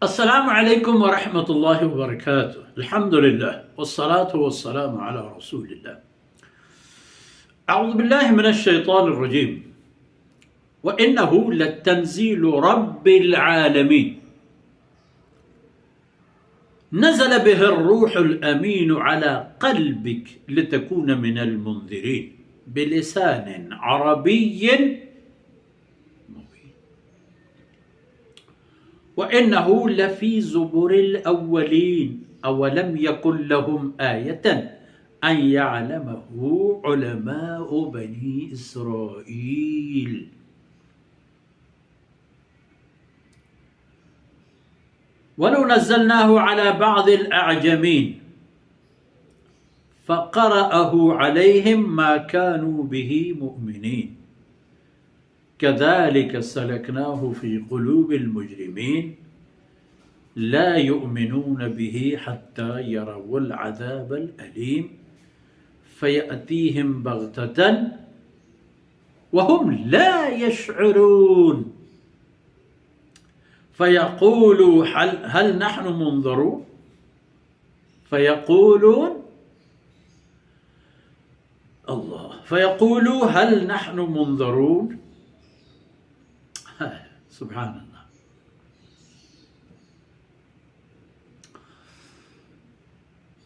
السلام عليكم ورحمة الله وبركاته. الحمد لله والصلاة والسلام على رسول الله. أعوذ بالله من الشيطان الرجيم. وإنه لتنزيل رب العالمين. نزل به الروح الأمين على قلبك لتكون من المنذرين بلسان عربي مبين. وإنه لفي زبر الأولين. أولم يكن لهم آية أن يعلمه علماء بني إسرائيل. ولو نزلناه على بعض الأعجمين فقرأه عليهم ما كانوا به مؤمنين. كذلك سلكناه في قلوب المجرمين. لا يؤمنون به حتى يروا العذاب الأليم. فيأتيهم بغتة وهم لا يشعرون. فيقولوا هل، هل نحن منظرون؟ فيقولون، الله، فيقولوا هل نحن منظرون؟ سبحان الله.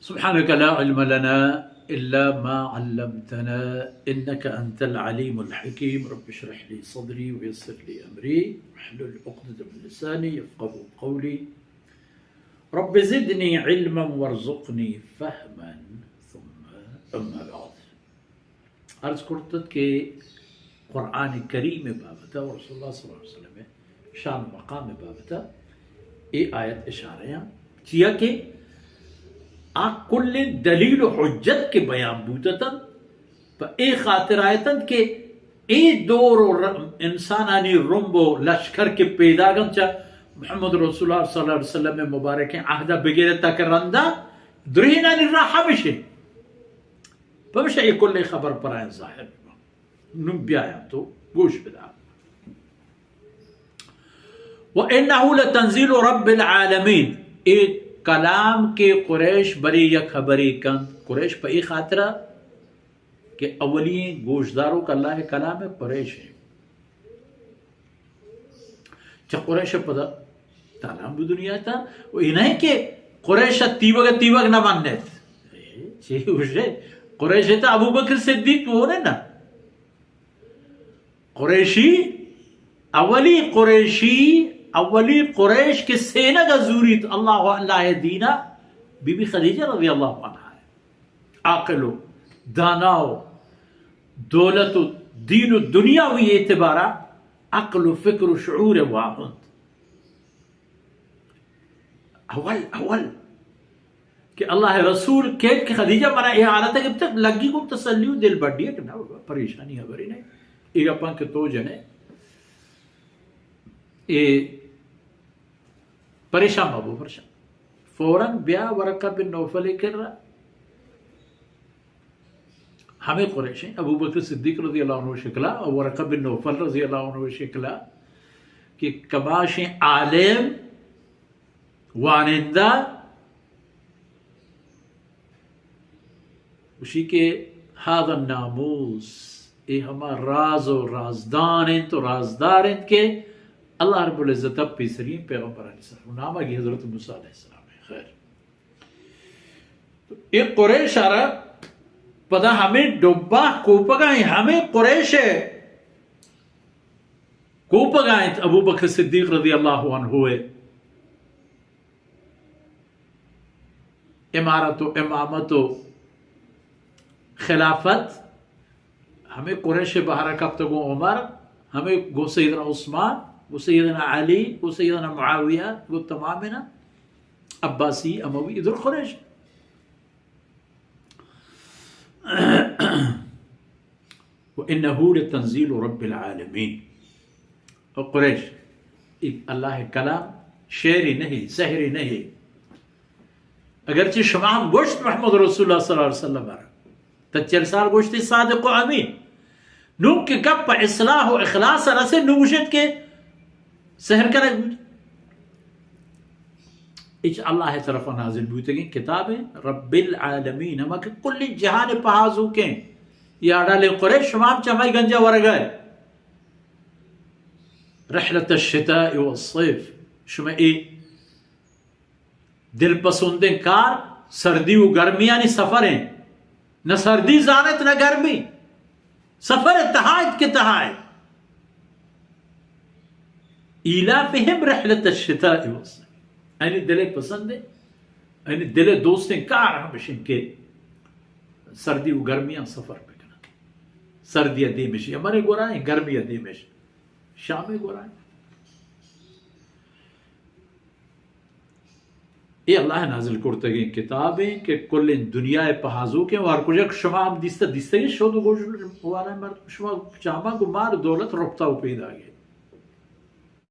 سبحانك لا علم لنا إلا ما علمتنا إنك أنت العليم الحكيم. رب اشرح لي صدري ويسر لي أمري واحلل عقدة من لساني يفقهوا قولي. رب زدني علما وارزقني فهما. ثم أما بعد. عرض کرتت کہ قرآن کریم بابت و رسول اللہ صلی اللہ علیہ وسلم شان و مقام بابت اے آیت اشارہ ہیں، چیا کہ آ کل دلیل و حجت کے بیان بوتتن، پہ اے خاطر آیتن کہ اے دور و ر-، انسانانی رمب و لشکر کے پیداگن چا محمد رسول اللہ صلی اللہ علیہ وسلم مبارکیں عہدہ بگیرتا کہ رندا درہینانی راہ ہمشے۔ پمشا اے کلیں خبر پرائیں ظاہر ببا۔ نوں بیایاں تو گوش بدار۔ وإنه لتنزيل رب العالمين۔ اے کلام کہ قریش بری یک خبری کنت، قریش پہ اے خاطرہ کہ اولی گوشداروک اللہ کلام قریش ہیں۔ چہ قریش ء پدا تالان بو دنیا تا۔ و اے نہ کہ قریش ء تیوگ ء تیوگ نہ منت۔ اے چی گوشے؟ قریش ء تا ابوبکر صدیق وہ نے نا۔ قریشی، اولی قریشی، اولی قریش کے سینگ ء زوریت اللہ و اللہ دینا بی بی خدیجہ رضی اللہ عنہا۔ عاقل و دانا و دولت و دین و دنیاوی اعتبارا عقل و فکر و شعور واہند۔ اول، اول کہ اللہ رسول کیت کہ خدیجہ منا اے حالت گپتہ، لگی گوں تسلی و دل بڈی کہ نہ بابا، پریشانی خبری نہیں۔ اے گپاں کہ تو جنے، اے پریشان مبو، پریشان۔ فوراً بیا ورقہ بن نوفل کرا۔ ہمیں قریشیں، ابوبکر صدیق رضی اللہ عنہ شکلا، ورقہ بن نوفل رضی اللہ عنہ شکلا، کہ کماشیں عالم، وانندہ، گوشی کہ هذا الناموس، اے ہما راز و رازدان انت و رازدار انت کہ اللہ رب العزت ء پیسری پیغمبرانی سر و نام آگی حضرت موسی علیہ السلام ہے۔ خیر، تو اے قریش آرا پدا ہمیں ڈبا کوپگا ہیں، ہمیں قریش ہے کوپگا انت ابوبکر صدیق رضی اللہ عنہ ہے۔ امارت و امامت و خلافت ہمیں قریش بہر کپت گوں عمر، ہمیں گوں سیدنا عثمان، گوں سیدنا علی، گوں سیدنا معاویہ، گوں تمام نا عباسی، اموی، ادھر قریش۔ وإنه لتنزيل رب العالمين۔ او قریش، اے اللہ کلام شعری نہیں، سحری نہیں۔ اگرچہ شما ہم گوشت محمد رسول اللہ صلی اللہ علیہ وسلم ء را، تا چل سال گوشت صادق و امین۔ نوں کہ گپ اصلاح و اخلاص رسے، نوں گوشت کہ سحر کنگ بوت۔ اچ اللہ ءِ طرف ءَ نازل بوتگیں کتابیں، رب العالمین، ہما کہ کلیں جہان ءِ پہازوکیں۔ یا اڑالیں قریش، شما ہم چہ ہمائی گنجا ورگا ئے۔ رحلة الشتاء والصيف، شما اے دل پسندیں کار سردی و گرمیانی سفر ایں۔ نہ سردی زانت نہ گرمی، سفر تہا ات کہ تہا ات۔ ایلافہم رحلة الشتاء والصیف۔ یعنی دل پسند ایں، یعنی دل دوستیں کار ہمشیں کہ سردی و گرمیاں سفر بکنن۔ سردی دیمش یمن گورائیں، گرمی دیمش شام گورائیں۔ اے اللہ نازل کرتگیں کتابیں کہ کلیں دنیا پہازوکیں و ہر کجا کہ شما ہم دیستہ، دیستگیں شود و گوش والا مردم، شما چاما گو مال و دولت رپتا و پیدا گئے۔